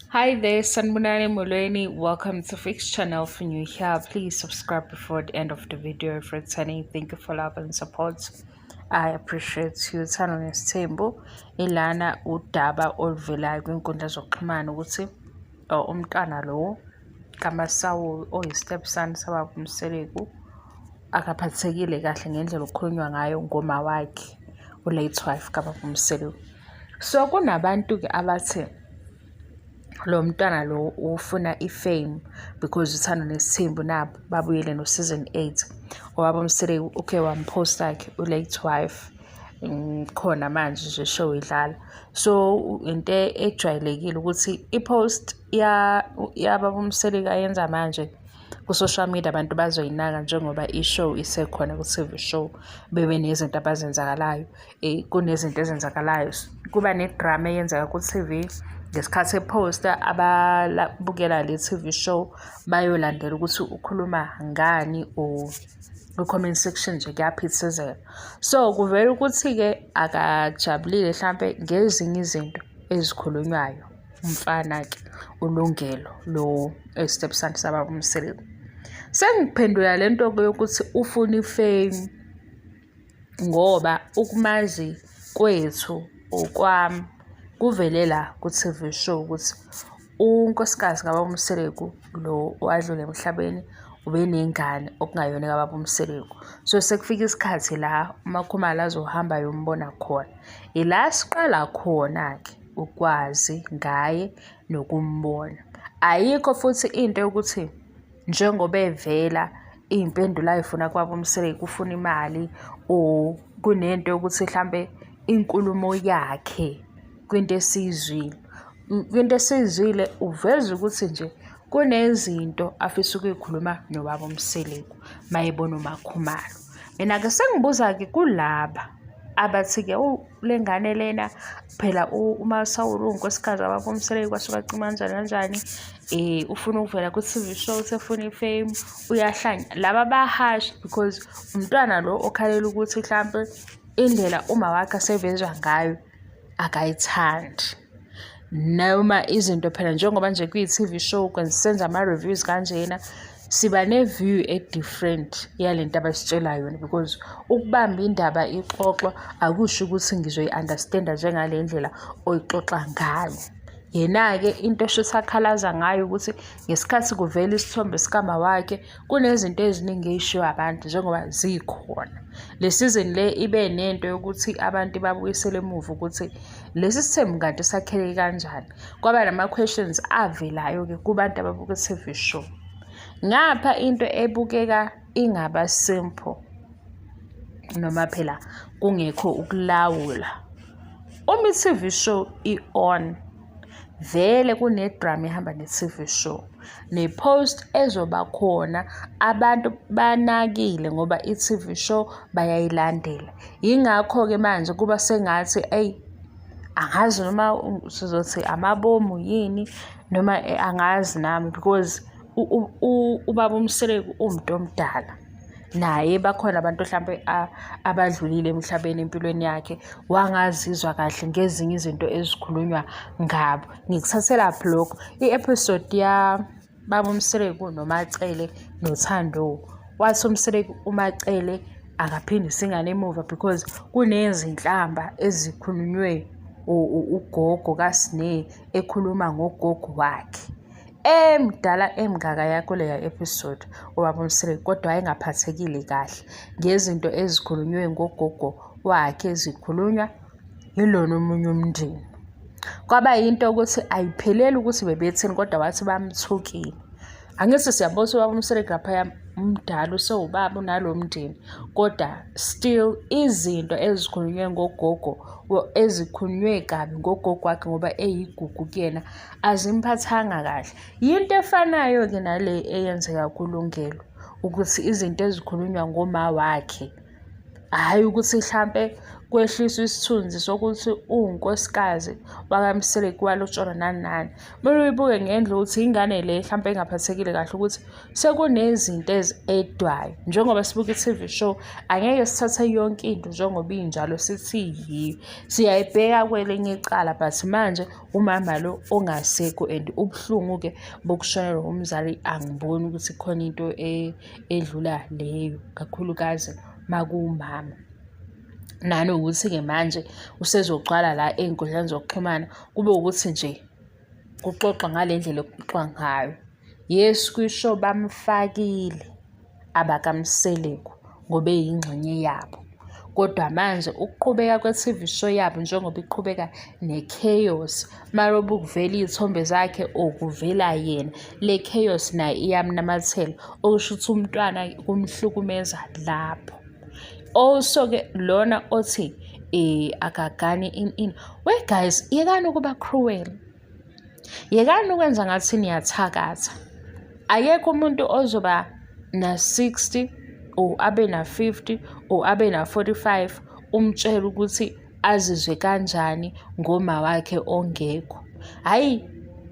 Hi there, Sanbonani Molweni. Welcome to Fix Channel. If you're new here, please subscribe before the end of the video. If returning, thank you for love and support. I appreciate you. Uthando Nesithembu ilana udaba oluvelayo kwinkundla zokuxhumana ukuthi umntwana lo kaMasawu oyi-stepson sababa uMseleku akaphathekile kahle ngendlela okukhulunywa ngayo ngoma wakhe u-late wife kababa uMseleku. So kunabantu-ke abathi lo mntwana lo ufuna i-fame because uthando nesithembu nabo babuyele no-season 8. Ubaba uMseleku uke wamphosta-ke u-late wife khona manje nje show idlala. So into ejwayelekile ukuthi i-post yababa uMseleku ayenza manje ku-social media abantu bazoyinaka njengoba i-show isekhona ku-TV show, bebe nezinto abazenzakalayo, kunezinto ezenzakalayo, kuba ne-drama eyenzeka ku-TV ngesikhathi ephosta. Ababukela le TV show bayolandela ukuthi ukhuluma ngani or kwi-comment section nje kuyaphithizela. So kuvela ukuthi-ke akajabulile hlampe ngezinye izinto ezikhulunywayo umfana-ke uLungelo lo stepson sababa uMseleku. Sengiphendula le nto-ke yokuthi ufuna i-fame ngoba ukumazi kwethu okwami kuvele la ku-TV show ukuthi unkosikazi kababa uMseleku lo owadlula emhlabeni ubenengane okungayona kababa uMseleku. So sekufika isikhathi la uMakhumalo azohamba ayombona khona. Ila siqala khona-ke ukwazi ngaye nokumbona. Ayikho futhi into yokuthi njengoba evela iy'mpendulo ay'funa kubaba uMseleku ufuna imali or kunento yokuthi hlampe inkulumo yakhe kwinto esiyizwile. Kwinto esiyizwile uveza ukuthi nje kunezinto afisa ukuyikhuluma nobaba uMseleku mayebona uMakhumalo. Mina-ke sengibuza-ke kulaba abathi-ke le ngane lena phela uMasawulu unkosikazi kababa uMseleku kwasuka acima kanjani kanjani, ufuna ukuvela ku-TV show usefuna i-fame, uyahlanya. Laba ba-harsh because umntwana lo okhalela ukuthi hlampe indlela uma wakhe asevezwa ngayo akayithandi. Noma izinto phela njengoba nje kuyi-TV show senza ama-reviews kanjena, siba ne-view e-different yalento abasitshela yona because ukubamba indaba ixoxwa akusho ukuthi ngizoyi-understand-a njengale ndlela oyixoxa ngayo. Yena-ke into eshuthi akhalaza ngayo ukuthi ngesikhathi kuvela isithombe sikama wakhe kunezinto eziningi ey'shiwo abantu njengoba zikhona. Le season le ibe nento yokuthi abantu babuyisele emuva ukuthi lesi sithembu kanti sakheleke kanjani. Kwaba nama-questions avelayo-ke kubantu ababuka i-TV show. Ngapha into ebukeka ingaba simple noma phela kungekho ukulawula. Uma i-TV show i-on vele kune-drama ehamba ne-TV show, ne-post ezoba khona abantu banakile ngoba i-TV show bayayilandela. Yingakho-ke manje kuba sengathi eyi angazi noma sizothi amabomu yini noma angazi nami because ubaba uMseleku uwumuntu omdala. Naye bakhona abantu hlampe abadlulile emhlabeni empilweni yakhe wangazizwa kahle ngezinye izinto ezikhulunywa ngabo. Ngikuthathelaphi lokho? I-episode yababa uMseleku noMaCele noThando. Wathi uMseleku uMaCele akaphindise ingane emuva because kunezinhlamba ezikhulunywe ugogo kaSne ekhuluma ngogogo wakhe. Emdala emngakaya kuleya episode ubaba uMseleku kodwa wayengaphathekile kahle ngezinto ezikhulunywe ngogogo wakhe zikhulunywa yilona omunye umndeni. Kwaba yinto yokuthi ayipheleli ukuthi bebethini kodwa wathi bamthukile. Angithi siyabona ukuthi ubaba uMseleku laphaya umdala usewubaba unalo mndeni kodwa still izinto ezikhulunywe ngogogo ezikhulunywe kabi ngogogo wakhe ngoba eyigugu kuyena azimphathanga kahle. Yinto efanayo-ke nale eyenzeka kuLungelo ukuthi izinto ezikhulunywa ngoma wakhe Hhayi ukuthi hlampe kwehliswa isithunzi sokuthi uwunkosikazi wakaMseleku walotsholwa nani nani. Kumele uyibuke ngendlela ukuthi ingane le hlampe engaphathekile kahle ukuthi sekunezinto ezi-edwayo. Njengoba sibuka i-T_V show, angeke sithathe yonke into njengoba injalo sithi yiyo. Siyayibheka kwelinye icala but manje umama lo ongasekho and ubuhlungu-ke bokushonelwa umzali angiboni ukuthi khona into edlula leyo, kakhulukazi makuwumama. Nanokuthi-ke manje usezogcwala la ey'nkundleni zokuxhumana kube ukuthi nje kuxoxwa ngale ndlela okuxoxwa ngayo. Yes, kwisho bamfakile abakaMseleku ngoba eyingxenye yabo. Kodwa manje ukuqhubeka kwe-T_V show yabo njengoba iqhubeka ne-chaos, malobu kuvela iy'thombe zakhe or kuvela yena, le chaos nayo iyamnamathela, okusho ukuthi umntwana kumhlukumeza lapho. Also-ke lona othi akagani ini ini, we guys yekani ukuba cruel. Yekani ukwenza ngathi niyathakatha. Akekho umuntu ozoba na-60 or abe na-50 or abe na-45 umtshele ukuthi azizwe kanjani ngoma wakhe ongekho. Hhayi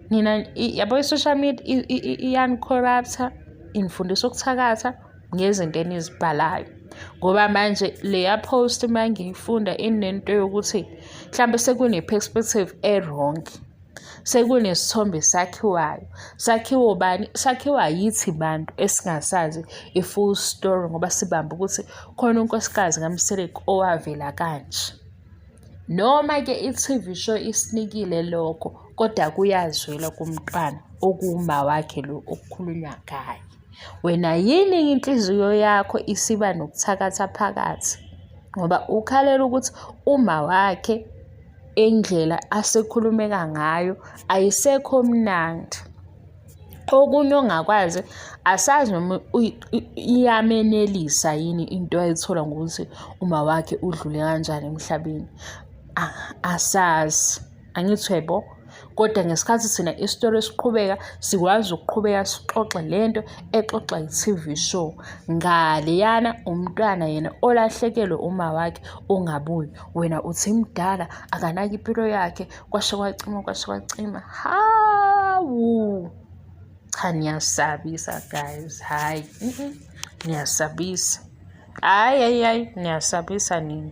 nina yabo i-social media iyani-corrupt-a, inifundisa ukuthakatha ngezinto enizibhalayo. Ngoba manje leya post uma ngiyifunda inento yokuthi mhlampe sekune-perspective e-wrong. Sekunesithombe esakhiwayo. Sakhiwa obani? Sakhiwa yithi bantu esingasazi i-full story ngoba sibambe ukuthi khona unkosikazi kaMseleku owavela kanje. Noma-ke i-T_V show isinikile lokho, kodwa kuyazwela kumntwana okuwuma wakhe lo okukhulunywa ngaye. Wena yini inhliziyo yakho isiba nokuthakatha phakathi? Ngoba ukhalela ukuthi uma wakhe indlela asekhulumeka ngayo ayisekho mnandi. Okunye ongakwazi asazi noma iyamenelisa yini into ayithola ngokuthi uma wakhe udlule kanjani emhlabeni. Asazi. Angithi uyaybo? Kodwa ngesikhathi thina isitori siqhubeka, sikwazi ukuqhubeka sixoxe le nto exoxwa yi-T_V show. Ngaleyana umntwana yena olahlekelwe uma wakhe ongabuyi, wena uthi mdala akanaki impilo yakhe, kwasha kwacima, kwasha kwacima. Hawu! Cha niyasabisa guys, hhayi niyasabisa. Hhayi, hhayi, hhayi niyasabisa nina.